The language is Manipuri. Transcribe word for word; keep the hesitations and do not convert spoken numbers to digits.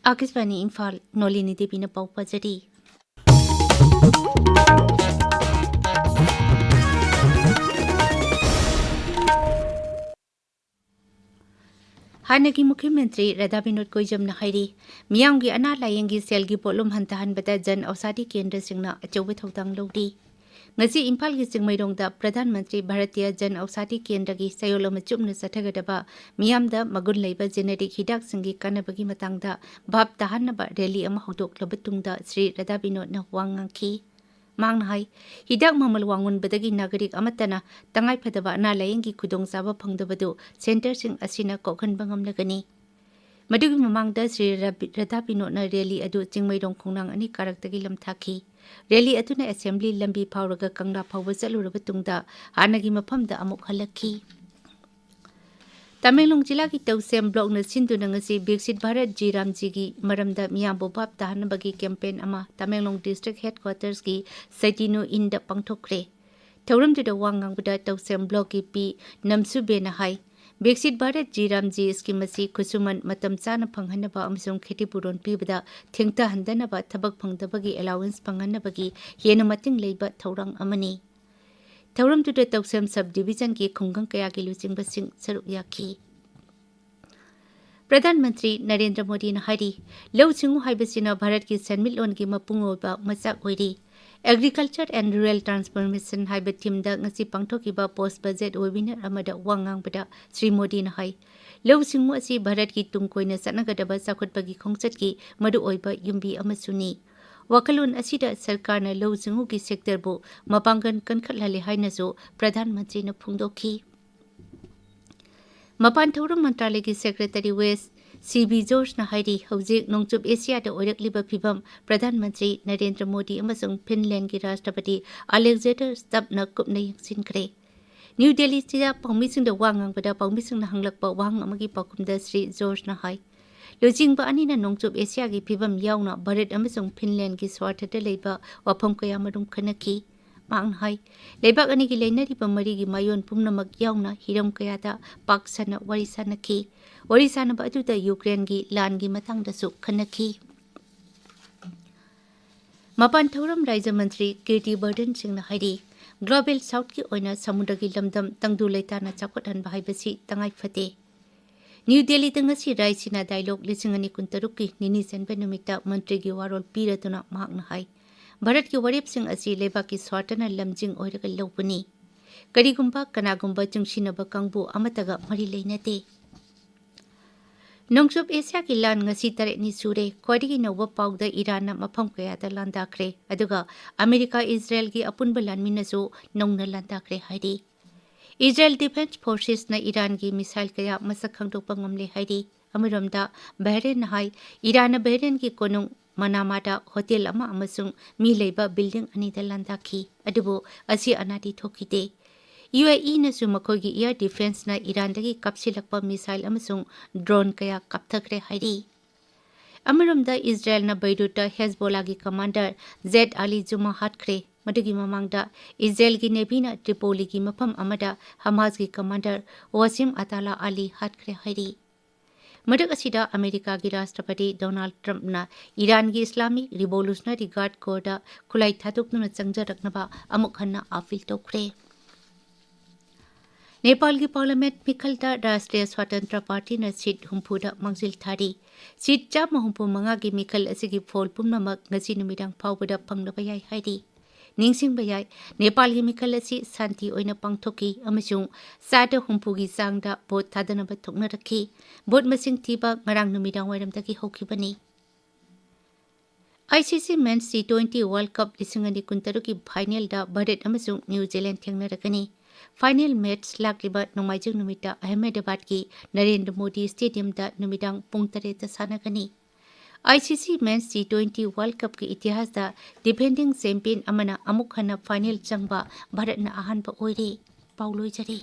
ꯑꯥꯀꯥꯁꯕꯥꯅꯤ ꯏꯝꯐꯥꯜ, ꯅꯣꯂꯤꯅꯤ ꯗꯦꯕꯤꯅ ꯄꯥꯎ ꯄꯥꯖꯔꯤ꯫ ꯍꯥꯟꯅꯒꯤ ꯃꯨꯈ꯭ꯌ ꯃꯟꯇ꯭ꯔꯤ ꯔꯥꯙꯥ ꯕꯤꯅꯣꯗ ꯀꯣꯏꯖꯝꯅ ꯍꯥꯏꯔꯤ, ꯃꯤꯌꯥꯝꯒꯤ ꯑꯅꯥ ꯂꯥꯌꯦꯡꯒꯤ ꯁꯦꯜꯒꯤ ꯄꯣꯠꯂꯨꯝ ꯍꯟꯊꯍꯟꯕꯗ ꯖꯟ ꯑꯧꯁꯥꯗꯤ ꯀꯦꯟꯗ꯭ꯔꯁꯤꯡꯅ ꯑꯆꯧꯕ ꯊꯧꯗꯥꯡ ꯂꯧꯔꯤ꯫ ꯉꯁꯤ ꯏꯝꯐꯥꯜꯒꯤ ꯆꯤꯡꯃꯩꯔꯣꯡꯗ ꯄ꯭ꯔꯙꯥꯟ ꯃꯟꯇ꯭ꯔꯤ ꯚꯥꯔꯇꯤꯌ ꯖꯟ ꯑꯧꯁꯥꯗꯤ ꯀꯦꯟꯗ꯭ꯔꯒꯤ ꯆꯌꯣꯜ ꯑꯃ ꯆꯨꯞꯅ ꯆꯠꯊꯒꯗꯕ ꯃꯤꯌꯥꯝꯗ ꯃꯒꯨꯟ ꯂꯩꯕ ꯖꯦꯅꯦꯔꯤꯛ ꯍꯤꯗꯥꯛꯁꯤꯡꯒꯤ ꯀꯥꯟꯅꯕꯒꯤ ꯃꯇꯥꯡꯗ ꯚꯥꯞ ꯇꯥꯍꯟꯅꯕ ꯔꯦꯂꯤ ꯑꯃ ꯍꯧꯗꯣꯛꯂꯕ ꯇꯨꯡꯗ ꯁ꯭ꯔꯤ ꯔꯥꯙꯥ ꯕꯤꯅꯣꯗꯅ ꯋꯥ ꯉꯥꯡꯈꯤ꯫ ꯃꯍꯥꯛꯅ ꯍꯥꯏ, ꯍꯤꯗꯥꯛ ꯃꯃꯜ ꯋꯥꯡꯃꯟꯕꯗꯒꯤ ꯅꯥꯒꯔꯤꯛ ꯑꯃꯠꯇꯅ ꯇꯉꯥꯏꯐꯗꯕ ꯑꯅꯥ ꯂꯥꯌꯦꯡꯒꯤ ꯈꯨꯗꯣꯡꯆꯥꯕ ꯐꯪꯗꯕꯗꯨ ꯁꯦꯟꯇꯔꯁꯤꯡ ꯑꯁꯤꯅ ꯀꯣꯛꯍꯟꯕ ꯉꯝꯂꯒꯅꯤ꯫ ꯃꯗꯨꯒꯤ ꯃꯃꯥꯡꯗ ꯁ꯭ꯔꯤ ꯔꯕꯤ-, ꯔꯥꯙꯥ ꯕꯤꯅꯣꯗꯅ ꯔꯦꯂꯤ ꯑꯗꯨ ꯆꯤꯡꯃꯩꯔꯣꯡ ꯈꯣꯡꯅꯥꯡ ꯑꯅꯤ ꯀꯥꯔꯛꯇꯒꯤ ꯂꯝꯊꯥꯈꯤ꯫ ꯔꯦꯂꯤ ꯑꯗꯨꯅ ꯑꯦꯁꯦꯝꯕ꯭ꯂꯤ ꯂꯝꯕꯤ ꯐꯥꯎꯔꯒ ꯀꯪꯂꯥ ꯐꯥꯎꯕ ꯆꯠꯂꯨꯔꯕ ꯇꯨꯡꯗ ꯍꯥꯟꯅꯒꯤ ꯃꯐꯝꯗ ꯑꯃꯨꯛ ꯍꯜꯂꯛꯈꯤ꯫ ꯇꯃꯦꯡꯂꯣꯡ ꯖꯤꯂꯥꯒꯤ ꯇꯧꯁꯦꯝ ꯕ꯭ꯂꯣꯛꯅ ꯁꯤꯟꯗꯨꯅ ꯉꯁꯤ ꯕꯤꯛꯁꯤꯠ ꯚꯥꯔꯠ ꯖꯤ ꯔꯥꯝꯖꯤꯒꯤ ꯃꯔꯝꯗ ꯃꯤꯌꯥꯝꯕꯨ ꯚꯥꯞ ꯇꯥꯍꯟꯅꯕꯒꯤ ꯀꯦꯝꯄꯦꯟ ꯑꯃ ꯇꯃꯦꯡꯂꯣꯡ ꯗꯤꯁꯇ꯭ꯔꯤꯛ ꯍꯦꯗꯀ꯭ꯋꯥꯇꯔꯁꯀꯤ ꯁꯩꯇꯤꯅꯨ ꯏꯟꯗ ꯄꯥꯡꯊꯣꯛꯈ꯭ꯔꯦ꯫ ꯊꯧꯔꯝꯗꯨꯗ ꯋꯥ ꯉꯥꯡꯕꯗ ꯇꯧꯁꯦꯝ ꯕ꯭ꯂꯣꯛꯀꯤ ꯄꯤ ꯅꯝꯁꯨꯕꯦꯅ ꯍꯥꯏ, ꯕꯤꯛꯁꯤꯠ ꯚꯥꯔꯠ ꯖꯤ ꯔꯥꯝꯖꯤ ꯁ꯭ꯀꯤꯝ ꯑꯁꯤ ꯈꯨꯠꯁꯨꯃꯟ ꯃꯇꯝ ꯆꯥꯅ ꯐꯪꯍꯟꯅꯕ ꯑꯃꯁꯨꯡ ꯈꯦꯇꯤꯄꯨꯔꯣꯟ ꯄꯤꯕꯗ ꯊꯦꯡꯊꯍꯟꯗꯅꯕ ꯊꯕꯛ ꯐꯪꯗꯕꯒꯤ ꯑꯦꯂꯥꯎꯋꯦꯟꯁ ꯐꯪꯍꯟꯅꯕꯒꯤ ꯍꯦꯟꯅ ꯃꯇꯤꯡ ꯂꯩꯕ ꯊꯧꯔꯥꯡ ꯑꯃꯅꯤ꯫ ꯊꯧꯔꯝꯗꯨꯗ ꯇꯧꯁꯦꯝ ꯁꯕ ꯗꯤꯕꯤꯖꯟꯒꯤ ꯈꯨꯡꯒꯪ ꯀꯌꯥꯒꯤ ꯂꯨꯆꯤꯡꯕꯁꯤꯡ ꯁꯔꯨꯛ ꯌꯥꯈꯤ꯫ ꯄ꯭ꯔꯙꯥꯟ ꯃꯟꯇ꯭ꯔꯤ ꯅꯔꯦꯟꯗ꯭ꯔ ꯃꯣꯗꯤꯅ ꯍꯥꯏꯔꯤ, ꯂꯧꯎ ꯁꯤꯡꯎ ꯍꯥꯏꯕꯁꯤꯅ ꯚꯥꯔꯠꯀꯤ ꯁꯦꯟꯃꯤꯠꯂꯣꯟꯒꯤ ꯃꯄꯨꯡ ꯑꯣꯏꯕ ꯃꯆꯥꯛ ꯑꯣꯏꯔꯤ꯫ Agriculture and Rural Transformation ꯍꯥꯏꯕ ꯊꯤꯝꯗ ꯉꯁꯤ ꯄꯥꯡꯊꯣꯛꯈꯤꯕ ꯄꯣꯁ ꯕꯖꯦꯠ ꯋꯦꯕꯤꯅꯥꯔ ꯑꯃꯗ ꯋꯥ ꯉꯥꯡꯕꯗ ꯁ꯭ꯔꯤ ꯃꯣꯗꯤꯅ ꯍꯥꯏ, ꯂꯧꯎ ꯁꯤꯡꯎ ꯑꯁꯤ ꯚꯥꯔꯠꯀꯤ ꯇꯨꯡ ꯀꯣꯏꯅ ꯆꯠꯅꯒꯗꯕ ꯆꯥꯎꯈꯠꯄꯒꯤ ꯈꯣꯡꯆꯠꯀꯤ ꯃꯔꯨꯑꯣꯏꯕ ꯌꯨꯝꯕꯤ ꯑꯃꯁꯨꯅꯤ꯫ ꯋꯥꯈꯜꯂꯣꯟ ꯑꯁꯤꯗ ꯁꯔꯀꯥꯔꯅ ꯂꯧꯎ ꯁꯤꯡꯎꯒꯤ ꯁꯦꯛꯇꯔꯕꯨ ꯃꯄꯥꯡꯒꯜ ꯀꯟꯈꯠꯍꯜꯂꯦ ꯍꯥꯏꯅꯁꯨ ꯄ꯭ꯔꯙꯥꯟ ꯃꯟꯇ꯭ꯔꯤꯅ ꯐꯣꯡꯗꯣꯛꯈꯤ꯫ ꯃꯄꯥꯟ ꯊꯧꯔꯝ ꯃꯟꯇ꯭ꯔꯥꯂꯌꯒꯤ ꯁꯦꯀ꯭ꯔꯦꯇꯔꯤ ꯋꯦꯁ ꯁꯤ ꯕꯤ ꯖꯣꯔꯖꯅ ꯍꯥꯏꯔꯤ, ꯍꯧꯖꯤꯛ ꯅꯣꯡꯆꯨꯞ ꯑꯦꯁꯤꯌꯥꯗ ꯑꯣꯏꯔꯛꯂꯤꯕ ꯐꯤꯚꯝ ꯄ꯭ꯔꯙꯥꯟ ꯃꯟꯇ꯭ꯔꯤ ꯅꯔꯦꯟꯗ꯭ꯔ ꯃꯣꯗꯤ ꯑꯃꯁꯨꯡ ꯐꯤꯟꯂꯦꯟꯒꯤ ꯔꯥꯁꯇ꯭ꯔꯄꯇꯤ ꯑꯂꯦꯛꯖꯦꯟꯗꯔ ꯁ꯭ꯇꯕꯅ ꯀꯨꯞꯅ ꯌꯦꯡꯁꯤꯟꯈ꯭ꯔꯦ꯫ ꯅ꯭ꯌꯨ ꯗꯦꯜꯂꯤꯗ ꯄꯥꯎꯃꯤꯁꯤꯡꯗ ꯋꯥ ꯉꯥꯡꯕꯗ ꯄꯥꯎꯃꯤꯁꯤꯡꯅ ꯍꯪꯂꯛꯄ ꯋꯥꯍꯪ ꯑꯃꯒꯤ ꯄꯥꯎꯈꯨꯝꯗ ꯁ꯭ꯔꯤ ꯖꯣꯔꯖꯅ ꯍꯥꯏ, ꯂꯨꯆꯤꯡꯕ ꯑꯅꯤꯅ ꯅꯣꯡꯆꯨꯞ ꯑꯦꯁꯤꯌꯥꯒꯤ ꯐꯤꯚꯝ ꯌꯥꯎꯅ ꯚꯥꯔꯠ ꯑꯃꯁꯨꯡ ꯐꯤꯟꯂꯦꯟꯒꯤ ꯁ꯭ꯋꯥꯔꯊꯗ ꯂꯩꯕ ꯋꯥꯐꯝ ꯀꯌꯥꯃꯔꯨꯝ ꯈꯟꯅꯈꯤ꯫ ꯃꯍꯥꯛꯅ ꯍꯥꯏ, ꯂꯩꯕꯥꯛ ꯑꯅꯤꯒꯤ ꯂꯩꯅꯔꯤꯕ ꯃꯔꯤꯒꯤ ꯃꯥꯏꯑꯣꯟ ꯄꯨꯝꯅꯃꯛ ꯌꯥꯎꯅ ꯍꯤꯔꯝ ꯀꯌꯥꯗ ꯄꯥꯛ ꯁꯟꯅ ꯋꯥꯔꯤ ꯁꯥꯅꯈꯤ꯫ ꯋꯥꯔꯤ ꯁꯥꯅꯕ ꯑꯗꯨꯗ ꯌꯨꯀ꯭ꯔꯦꯟꯒꯤ ꯂꯥꯟꯒꯤ ꯃꯇꯥꯡꯗꯁꯨ ꯈꯟꯅꯈꯤ꯫ ꯃꯄꯥꯟ ꯊꯧꯔꯝ ꯔꯥꯖ꯭ꯌ ꯃꯟꯇ꯭ꯔꯤ ꯀꯤꯔꯇꯤ ꯕꯔꯙꯟ ꯁꯤꯡꯅ ꯍꯥꯏꯔꯤ, ꯒ꯭ꯂꯣꯕꯦꯜ ꯁꯥꯎꯊꯀꯤ ꯑꯣꯏꯅ ꯁꯃꯨꯗ꯭ꯔꯒꯤ ꯂꯝꯗꯝ ꯇꯪꯗꯨ ꯂꯩꯇꯥꯅ ꯆꯥꯎꯈꯠꯍꯟꯕ ꯍꯥꯏꯕꯁꯤ ꯇꯉꯥꯏ ꯐꯗꯦ꯫ ꯅ꯭ꯌꯨ ꯗꯦꯜꯂꯤꯗ ꯉꯁꯤ ꯔꯥꯏꯁꯤꯅꯥ ꯗꯥꯏꯂꯣꯒ ꯂꯤꯁꯤꯡ ꯑꯅꯤ ꯀꯨꯟꯇꯔꯨꯛꯀꯤ ꯅꯤꯅꯤ ꯆꯟꯕ ꯅꯨꯃꯤꯠꯇ ꯃꯟꯇ꯭ꯔꯤꯒꯤ ꯋꯥꯔꯣꯜ ꯄꯤꯔꯗꯨꯅ ꯃꯍꯥꯛꯅ ꯍꯥꯏ, ꯚꯥꯔꯠꯀꯤ ꯋꯥꯔꯦꯞꯁꯤꯡ ꯑꯁꯤ ꯂꯩꯕꯥꯛꯀꯤ ꯁ꯭ꯋꯥꯔꯊꯅ ꯂꯝꯖꯤꯡ ꯑꯣꯏꯔꯒ ꯂꯧꯕꯅꯤ꯫ ꯀꯔꯤꯒꯨꯝꯕ ꯀꯅꯥꯒꯨꯝꯕ ꯆꯨꯡꯁꯤꯟꯅꯕ ꯀꯥꯡꯕꯨ ꯑꯃꯠꯇꯒ ꯃꯔꯤ ꯂꯩꯅꯗꯦ꯫ ꯅꯣꯡꯆꯨꯞ ꯑꯦꯁꯤꯌꯥꯒꯤ ꯂꯥꯟ ꯉꯁꯤ ꯇꯔꯦꯠꯅꯤ ꯁꯨꯔꯦ꯫ ꯈ꯭ꯋꯥꯏꯗꯒꯤ ꯅꯧꯕ ꯄꯥꯎꯗ ꯏꯔꯥꯟꯅ ꯃꯐꯝ ꯀꯌꯥꯗ ꯂꯥꯟꯗꯥꯈ꯭ꯔꯦ, ꯑꯗꯨꯒ ꯑꯃꯦꯔꯤꯀꯥ ꯏꯖꯔꯦꯜꯒꯤ ꯑꯄꯨꯟꯕ ꯂꯥꯟꯃꯤꯅꯁꯨ ꯅꯧꯅ ꯂꯥꯟꯗꯥꯈ꯭ꯔꯦ ꯍꯥꯏꯔꯤ꯫ ꯏꯖꯔꯦꯜ ꯗꯤꯐꯦꯟꯁ ꯐꯣꯔꯁꯦꯁꯅ ꯏꯔꯥꯟꯒꯤ ꯃꯤꯁꯥꯏꯜ ꯀꯌꯥ ꯃꯁꯛ ꯈꯪꯗꯣꯛꯄ ꯉꯝꯂꯦ ꯍꯥꯏꯔꯤ꯫ ꯑꯃꯔꯣꯝꯗ ꯕꯍꯔꯦꯟꯅ ꯍꯥꯏ, ꯏꯔꯥꯟꯅ ꯕꯍꯔꯦꯟꯒꯤ ꯀꯣꯅꯨꯡ ꯃꯅꯥꯃꯥꯗ ꯍꯣꯇꯦꯜ ꯑꯃ ꯑꯃꯁꯨꯡ ꯃꯤ ꯂꯩꯕ ꯕꯤꯜꯗꯤꯡ ꯑꯅꯤꯗ ꯂꯥꯟꯗꯥꯈꯤ, ꯑꯗꯨꯕꯨ ꯑꯁꯤ ꯑꯅꯥꯗꯤ ꯊꯣꯛꯈꯤꯗꯦ꯫ ꯌꯨ ꯑꯦ ꯏꯅꯁꯨ ꯃꯈꯣꯏꯒꯤ ꯏꯌꯥꯔ ꯗꯤꯐꯦꯟꯁꯅ ꯏꯔꯥꯟꯗꯒꯤ ꯀꯥꯞꯁꯤꯜꯂꯛꯄ ꯃꯤꯁꯥꯏꯜ ꯑꯃꯁꯨꯡ ꯗ꯭ꯔꯣꯟ ꯀꯌꯥ ꯀꯥꯞꯊꯈ꯭ꯔꯦ ꯍꯥꯏꯔꯤ꯫ ꯑꯃꯔꯣꯝꯗ ꯏꯖꯔꯦꯜꯅ ꯕꯩꯔꯨꯠꯇ ꯍꯦꯖꯕꯣꯂꯥꯒꯤ ꯀꯃꯥꯟꯗꯔ ꯖꯦꯗ ꯑꯂꯤ ꯖꯨꯃꯥ ꯍꯥꯠꯈ꯭ꯔꯦ꯫ ꯃꯗꯨꯒꯤ ꯃꯃꯥꯡꯗ ꯏꯖꯔꯦꯜꯒꯤ ꯅꯦꯚꯤꯅ ꯇ꯭ꯔꯤꯄꯣꯂꯤꯒꯤ ꯃꯐꯝ ꯑꯃꯗ ꯍꯃꯥꯁꯀꯤ ꯀꯃꯥꯟꯗꯔ ꯋꯥꯁꯤꯝ ꯑꯇꯥꯂꯥ ꯑꯂꯤ ꯍꯥꯠꯈ꯭ꯔꯦ ꯍꯥꯏꯔꯤ꯫ ꯃꯔꯛ ꯑꯁꯤꯗ ꯑꯃꯦꯔꯤꯀꯥꯒꯤ ꯔꯥꯁꯇ꯭ꯔꯄꯇꯤ ꯗꯣꯅꯥꯜꯗ ꯇ꯭ꯔꯝꯞꯅ ꯏꯔꯥꯟꯒꯤ ꯏꯁꯂꯥꯃꯤꯛ ꯔꯤꯚꯣꯂꯨꯁꯅꯔꯤ ꯒꯥꯔꯗ ꯀꯣꯔꯗ ꯈꯨꯠꯂꯥꯏ ꯊꯥꯗꯣꯛꯇꯨꯅ ꯆꯪꯖꯔꯛꯅꯕ ꯑꯃꯨꯛ ꯍꯟꯅ ꯑꯥꯄꯤꯜ ꯇꯧꯈ꯭ꯔꯦ꯫ ꯅꯦꯄꯥꯜꯒꯤ ꯄꯥꯔꯂꯤꯌꯥꯃꯦꯟꯠ ꯃꯤꯈꯜꯗ ꯔꯥꯁꯇ꯭ꯔꯤꯌꯥ ꯁ꯭ꯋꯥꯇꯟꯇ꯭ꯔ ꯄꯥꯔꯇꯤꯅ ꯁꯤꯠ ꯍꯨꯝꯐꯨꯗ ꯃꯥꯡꯖꯤꯜ ꯊꯥꯔꯤ꯫ ꯁꯤꯠ ꯆꯥꯝꯃ ꯍꯨꯝꯐꯨ ꯃꯉꯥꯒꯤ ꯃꯤꯈꯜ ꯑꯁꯤꯒꯤ ꯐꯣꯜ ꯄꯨꯝꯅꯃꯛ ꯉꯁꯤ ꯅꯨꯃꯤꯗꯥꯡ ꯐꯥꯎꯕꯗ ꯐꯪꯂꯕ ꯌꯥꯏ ꯍꯥꯏꯔꯤ꯫ ꯅꯤꯡꯁꯤꯡꯕ ꯌꯥꯏ, ꯅꯦꯄꯥꯜꯒꯤ ꯃꯤꯈꯜ ꯑꯁꯤ ꯁꯥꯟꯇꯤ ꯑꯣꯏꯅ ꯄꯥꯡꯊꯣꯛꯈꯤ ꯑꯃꯁꯨꯡ ꯆꯥꯗ ꯍꯨꯝꯐꯨꯒꯤ ꯆꯥꯡꯗ ꯚꯣꯠ ꯊꯥꯗꯅꯕ ꯊꯣꯛꯅꯔꯛꯈꯤ꯫ ꯚꯣꯠ ꯃꯁꯤꯡ ꯊꯤꯕ ꯉꯔꯥꯡ ꯅꯨꯃꯤꯗꯥꯡ ꯋꯥꯏꯔꯝꯗꯒꯤ ꯍꯧꯈꯤꯕꯅꯤ꯫ ꯑꯥꯏ ꯁꯤ ꯁꯤ ꯃꯦꯟꯁ ꯇꯤ ꯇ꯭ꯋꯦꯟꯇꯤ ꯋꯥꯔꯜꯗ ꯀꯞ ꯂꯤꯁꯤꯡ ꯑꯅꯤ ꯀꯨꯟꯇꯔꯨꯛꯀꯤ ꯐꯥꯏꯅꯦꯜꯗ ꯚꯥꯔꯠ ꯑꯃꯁꯨꯡ ꯅ꯭ꯌꯨ ꯖꯤꯂꯦꯟꯗ ꯊꯦꯡꯅꯔꯒꯅꯤ꯫ ꯐꯥꯏꯅꯦꯜ ꯃꯦꯠꯆ ꯂꯥꯛꯂꯤꯕ ꯅꯣꯡꯃꯥꯏꯖꯤꯡ ꯅꯨꯃꯤꯠꯇ ꯑꯍꯃꯦꯗꯕꯥꯗꯀꯤ ꯅꯔꯦꯟꯗ꯭ꯔ ꯃꯣꯗꯤ ꯁ꯭ꯇꯦꯗꯤꯌꯝꯗ ꯅꯨꯃꯤꯗꯥꯡ ꯄꯨꯡ ꯇꯔꯦꯠꯇ ꯁꯥꯟꯅꯒꯅꯤ꯫ ꯑꯥꯏ ꯁꯤ ꯁꯤ ꯃꯦꯟꯁ ꯇꯤ ꯇ꯭ꯋꯦꯟꯇꯤ ꯋꯥꯔꯜꯗ ꯀꯞꯀꯤ ꯏꯇꯤꯍꯥꯁꯇ ꯗꯤꯐꯦꯟꯗꯤꯡ ꯆꯦꯝꯄꯤꯌꯟ ꯑꯃꯅ ꯑꯃꯨꯛ ꯍꯟꯅ ꯐꯥꯏꯅꯦꯜ ꯆꯪꯕ ꯚꯥꯔꯠꯅ ꯑꯍꯥꯟꯕ ꯑꯣꯏꯔꯦ꯫ ꯄꯥꯎ ꯂꯣꯏꯖꯔꯦ꯫